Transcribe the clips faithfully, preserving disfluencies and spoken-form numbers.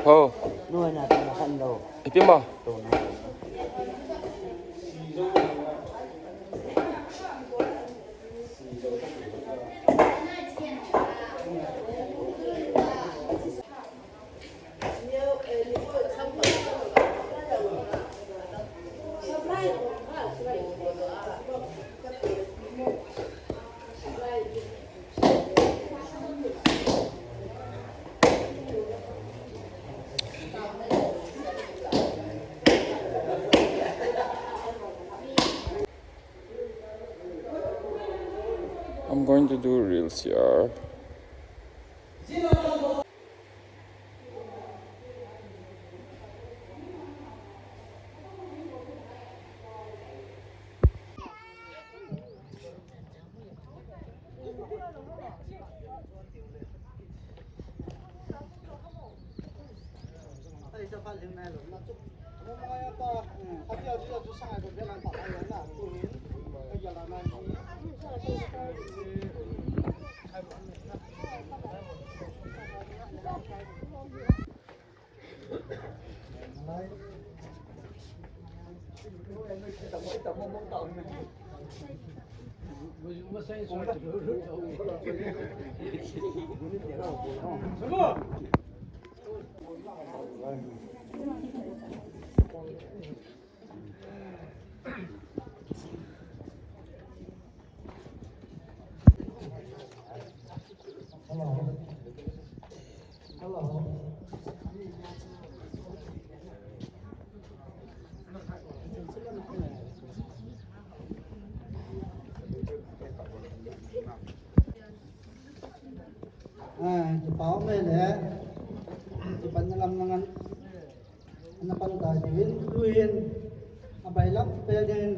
Ho. Ipi mo? I'm going to do reels here. Ah, kipa um e le, kipa na lam na ngan. Ana pan tai diuvin, tuhin, abailam pen in,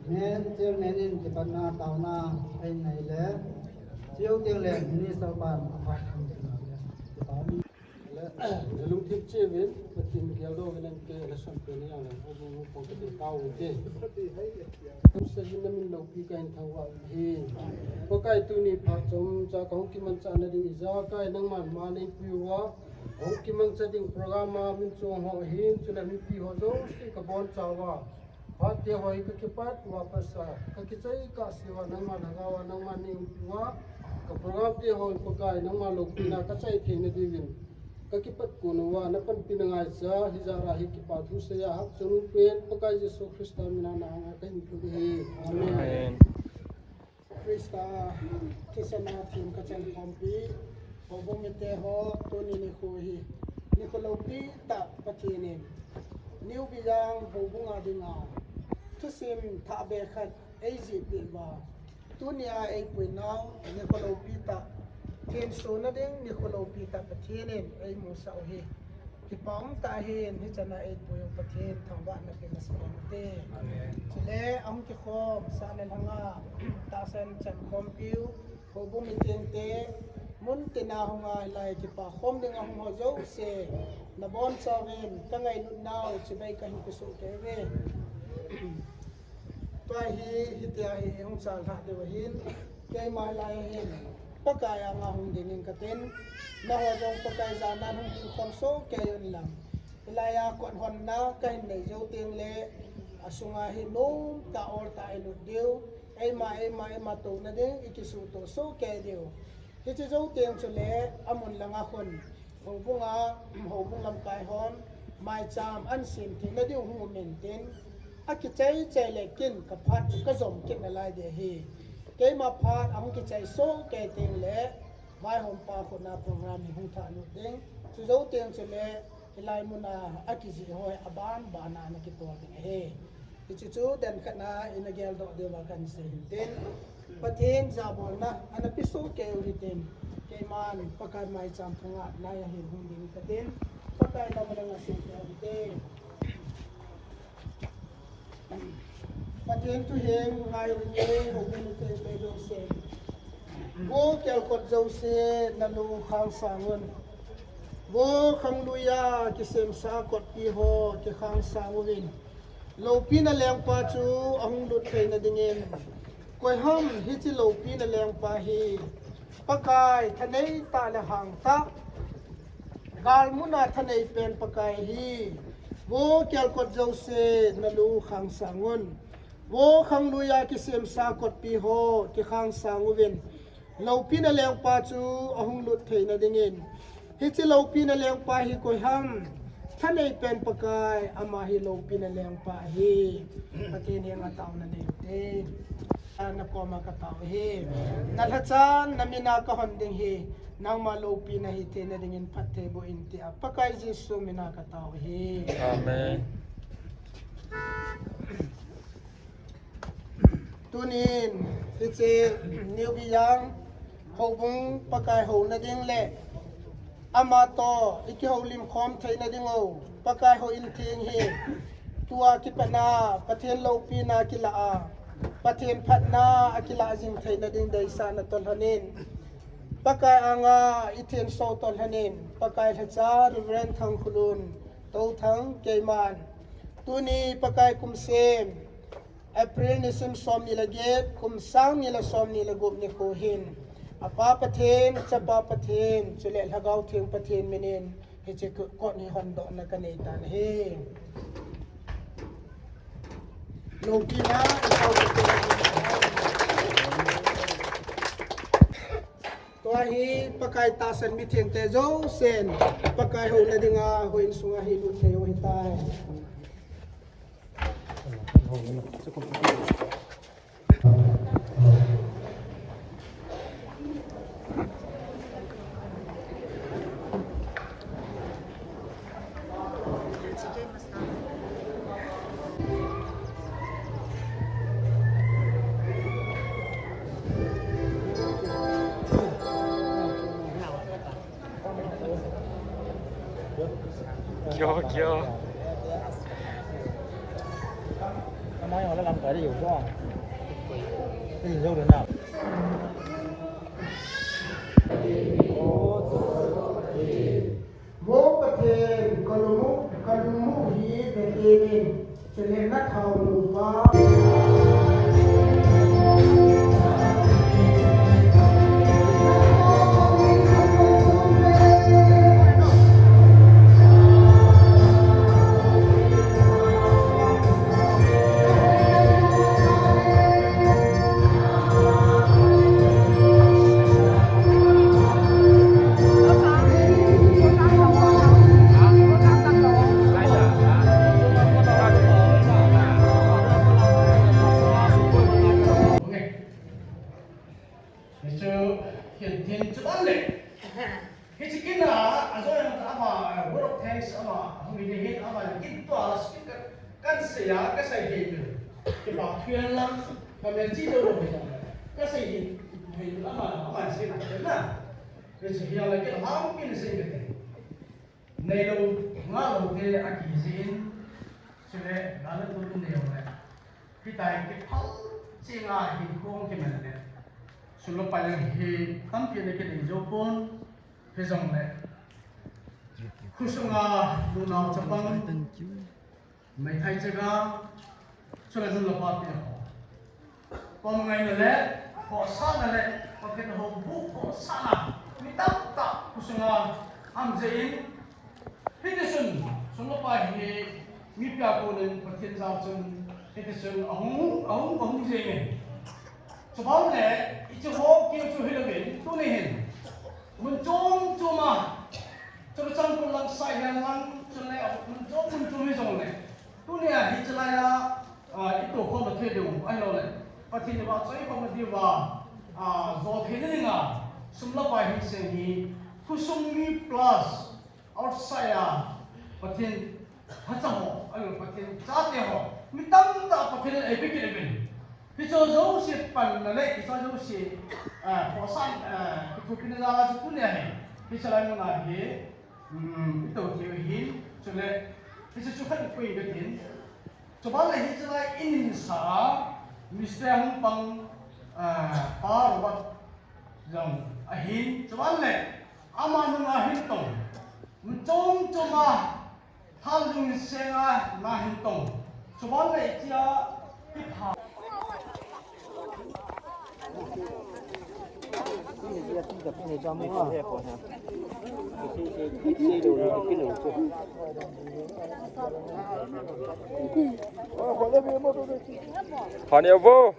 men chairman in kipatna taona ahin nei le, chuteng le minister pan aphat le, lungthim cheh uvin, Pathen geldoh uvin, M K election pen in jong le, abu pong kati tao uvin te. Kum sa hin na min loupi kahin thangvah uve. Pakai tuni phat chomcha kahung kimanchah na ding ijakai nangman ma neipui uva, hung kimangcha ding program a min chong ho ahin, chule mipi ho jouse kabonchauva, phat te ho hi kakipat uva pasa, kakichai kahseuva, nangman lhagao a, nangman neiumpi uva, ka program te ho hi Pakai, nangman loupina kachai theina diuvin, kakipat kon uva, napanpina ngaicha, hijeh a hi kipa thu seiya, hahchan pen, Pakai Jesu Christa mina nahung a kahin thum ahi. Amen. Amen. Christa thisan a themkhat chan khompi, houbung mite ho, tuni nikho hi nikho loupi tah Pathen in New Bijang houbung a dinga thusim thahbeh khat eijih peh uva, tunia eipui nau nikho loupi tah, thensona ding nikho loupi tah Pathen in eimusah u hi kipa um tah ahin, hichan a eipui u Pathen thangvahna pe masa hen te. Amen. Chule ahung kikhom sah le lhanga tahsan chan khompiu, houbung mi tengte, mun tina hunga hilai kipa khom dinga hung ho jouse, nabonchauvin kangailut nau chibai kahin kisoh kei uve. Tua hi, hitia hi hung chalhah diu ahin, keima hilai a hin Pakai anga hung ding inge katin, nangho jong Pakai jana hung ding khom soh kei un lang. Hilai a kot honna kahin nei jou teng le, asunga hi nomtah oltah ilut diu, eima, eima, eima touna ding ikisutoh soh kei diu. Hiche jou teng chule, amun langa khun, houbunga, houbung lamkai hon maicham ahin sem theina diu hung um intin, akichai chai le ken kaphat chu kajom kit nalai ding ahi. Keima phat ahung kichai soh kei teng le, vaihompa khutna program hi hung thah lut ding. Chujou teng chule, hilai muna akijih ho hi aban bana ana kitol ding ahi. Hiche chu dan khatna ina geldoh diuva kahin sei hin tin, Pathen jabolna ana pesoh kei u hitin, keiman Pakai maicham thunga lai ahin hung ding katin, Pakai lam ana ngaisang kei u hite. Ken tu heng ngai uvin e, houbung Thengte jouse. Vo kelkot jouse, nalung khang sang un. Vo khangluiya kisemsa kotpi ho, kikhang sang uvin. Loupina lengpa chu ahung lut theina dingin. Koiham hiche loupina lengpa hi? Pakai thanei tah le hang tah. Galmuna thanei pen Pakai hi. Vo kelkot jouse, nalung khang sang un. Vo khangluiya kisemsa kotpi ho, kikhang sang uvin. Loupina lengpa chu ahung lut theina dingin. Hiche loupina lengpa hi koiham? Thanei pen Pakai, ama hi loupina lengpa hi. Pathen henga taona nei ute. Nakoma katao hi. Nalhachan namin a kahon ding hi. Nangma loupina hi theina dingin phatthei boh in tia Pakai Jesu mina katao hi. Amen. Tunin, hiche New Biyang houbung Pakai houna ding le ama toh ikihoulim khom theina ding u, Pakai houin theng hi. Tua kipatna Pathen loupina kilah a, Pathen phatna akilah jing theina ding deisahna toh lhonin, Pakai anga ithenso toh lhonin, Pakai lhacha Reverend Thangkhulun, Touthang, keiman. Tuni Pakai kum sem April nisim somni le get, kum sang ni le somni le gup nikho hin, Apa Pathen, Chapa Pathen, chule Lhagao Theng Pathen minin, hiche kot hi hondohna kanei tan ahi. Loupina, tua hi Pakai tahsan mi thengte jousen, Pakai houna dinga houin sunga hi lut thei u hitai. Kio, kio. Vo Pathen, kalungmu, kalungmu hi Bethlehem in. Chule nathao nupa. Hichu hin, hin chuban le. Hiche kin a, ajo yang ta ama, eh, word of thanks ama, hung hi hin ama, kin tua speaker, kan sei a, ka sei thei tu. Kipa thuan lang, ka mel chi do lo hi. Ka sei thei, thei tu ama, ama sei na, na. Hiche hi ala kin ham kin sei ka te. Neilou, ngalou te akijin, chule, gala tu neilou le. Hitia kiphal chenga hinkho kiman le. Sum le pai hi tampi le kinei jou pon, hijongle. Khosunga nunao chapang, meithai chaga, chule nu le pa te ho. Pom ngaina le, khohsahna le, Pathen houbuh khohsahna, mi tamtah khosunga um jeh in, hitichun, sum le pai hi, mipi a konin Pathen jal chun, hitichun, ahung, ahung, ahung jeng in. Chubang le, hiche ho keu chu hilouvin, tuni hin. Mun chom chom a, chule Changkul lang, Saihen lang, chule mun chom mun chom hijongle. Tunia hiche laiya, ah, i toukhom na thei diu, ahilouleh Pathen in vahchoi khom na diuva, ah, jo theina dinga, sum le pai hi seng hi, khosung mi plus outside a, Pathen lhacha ho, ahilouleh Pathen chate ho, mi tamtah Pathen in eipeh kit uvin. Hiche jouse panna le, hiche jouse, ah, khohsah, ah, kithopina jal a chu tunia hi, hiche lai muna hi, um, i tou thei u ahin, chule, hiche chu khat i pui ka tin. Chubang le hiche lai in in sa a, Mister Hungpang, ah, Pa Robert jong ahin, chuban le ama nunga hin tong, mi chom chom a Thalung Seng a na hin tong. Chuban le chia kipha. Hani avo.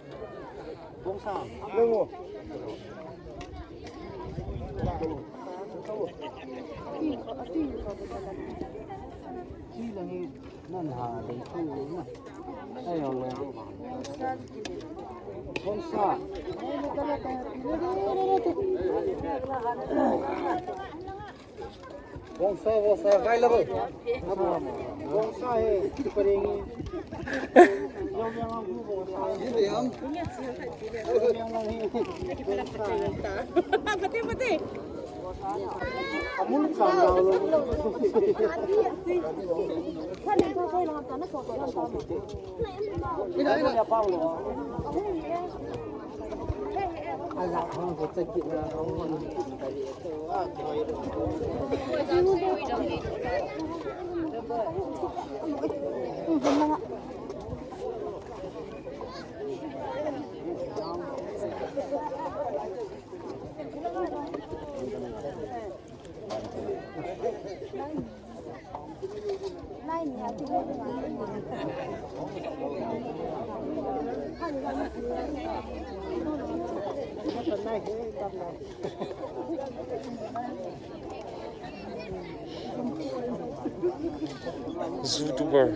Bongsa, bongsa, available. Bongsa hai, kitu parengi. Pati, pati. Amul kang. Ina, ina. YouTuber.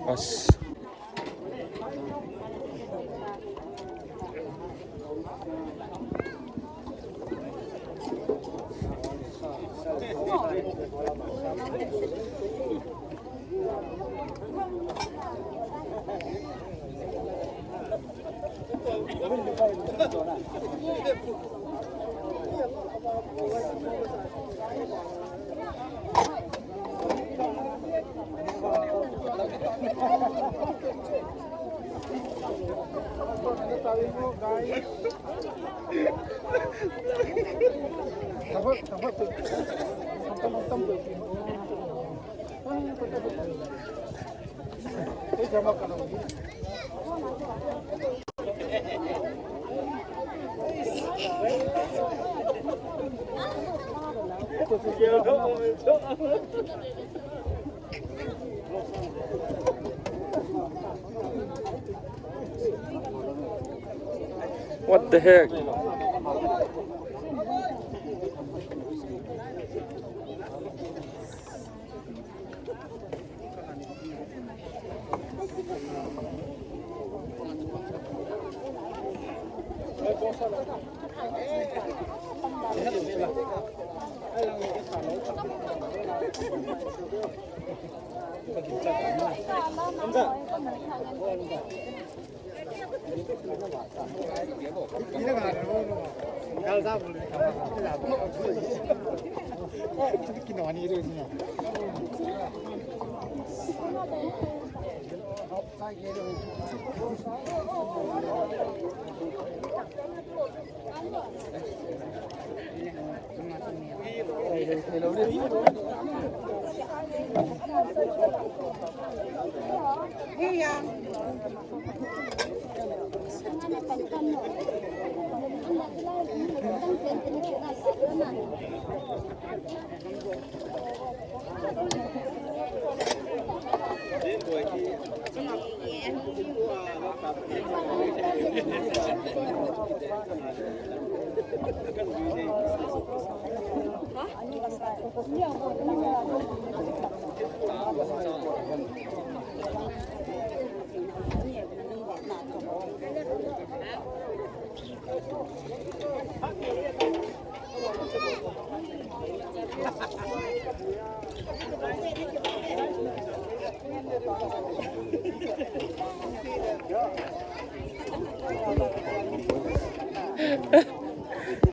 As. What the heck?